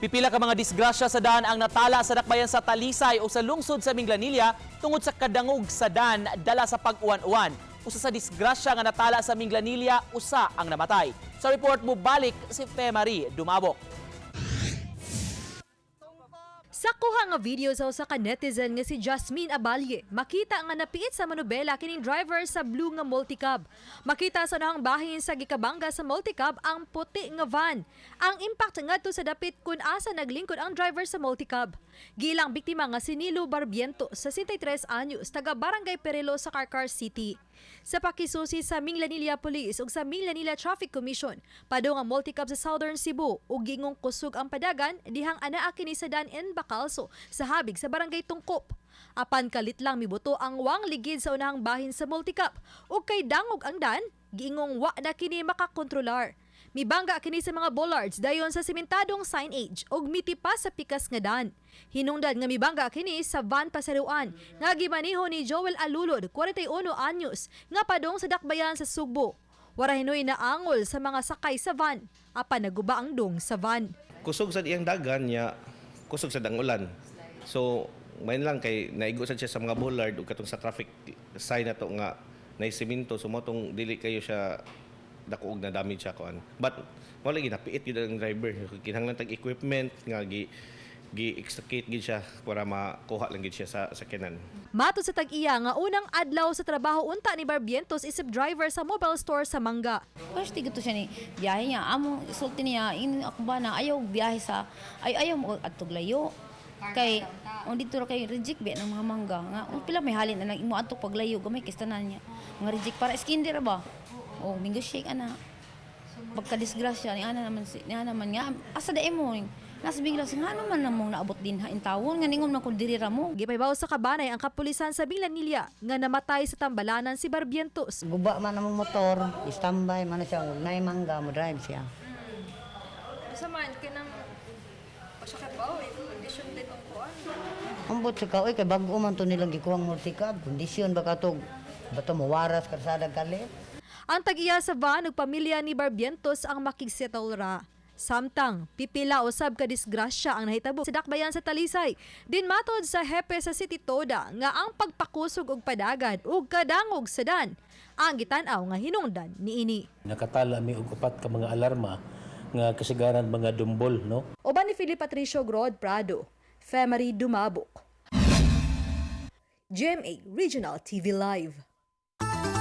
Pipila ka mga disgrasya sa daan ang natala sa dakbayan sa Talisay o sa lungsod sa Minglanilla tungod sa kadangog sa daan dala sa pag-uwan-uwan. Usa sa disgrasya nga natala sa Minglanilla, usa ang namatay. Sa report mo balik si Femari Dumabok. Sa kuha nga video sa usa ka netizen nga si Jasmine Abalye, makita nga napiit sa manubela kining driver sa blue nga multicab. Makita sa unahang bahin sa gikabangga sa multicab ang puti nga van. Ang impact ngadto sa dapit kun asa naglingkod ang driver sa multicab. Gilang biktima nga si Nilo Barbiento sa 63 anyos, taga Barangay Perelo sa Carcar City. Sa pakisusi sa Minglanilla Police ug sa Minglanilla Traffic Commission, padung ang multicab sa Southern Cebu ug gingong kusog ang padagan dihang anaa kini sa Dan N. Bacalso sa habig sa Barangay Tungkop. Apan kalit lang mibuto ang wang ligid sa unahang bahin sa multicab ug kay dangog ang dan, giingong wa na kini makakontrolar. Mibangga kini sa mga bollards dayon sa simentadong signage ug mitipa sa pikas nga dan. Hinungdan nga mibangga kini sa van pasaruan nga gimaniho ni Joel Alulod, 41 anyos, nga padong sa dakbayan sa Sugbo. Wara hinoy na angol sa mga sakay sa van, apan naguba ang dong sa van. Kusog sa iyang dagan niya, kusog sa dangulan. So main lang kay naigo sad siya sa mga bollard ug katong sa traffic sign na to nga nay semento, so mo tong dili kayo siya dako og na damage siya kuan, but wala ginapiit gyud ang driver. Kinahanglan tag equipment nga gi gi extricate gid siya para makuha lang gid siya sa sakyanan. Matod sa tag-iya nga unang adlaw sa trabaho unta ni Barbientos isip driver sa mobile store sa Mangga. First to siya ni biyahe niya. Among sulti niya, in ako ba na ayaw biyahe sa ay ayaw mo adtog layo. Kay on dito ra kay reject biya ng mga mangga nga oh, pila may halin na lang imo adto paglayo gamay kaysa tanan niya. Mga reject para skinder ba? Oh, mango shake ana. Pagka disgrasya ni ana naman si ni ana naman nga asa dae mo nasa bigla sa nga naman namong naabot din ha intawon nga ningon man kun diri ra mo. Gipahibaw sa kabanay ang kapulisan sa Minglanilla nga namatay sa tambalanan si Barbientos. Guba man ang motor, standby man na siya, nay mangga mo drive siya. Sa man, kinang siya kay Pao, eh, kondisyon din ang kuan. Ambot sa ka, oy, kay bago man to nilang gikuhang multicab, kondisyon ba ka to, bato mawaras karsada kalit. Ang tag-iya sa van ug pamilya ni Barbientos ang makigsettle ra. Samtang, pipila usab ka disgrasya ang nahitabo sa dakbayan sa Talisay. Din matod sa hepe sa City Toda nga ang pagpakusog og padagan ug kadangog sa dan ang gitan-aw nga hinungdan niini. Nakatala mi og upat ka mga alarma nga kasagaran mga dumbol, no? Uban ni Philip Patricio Grod Prado, Femery Dumabok. GMA Regional TV Live.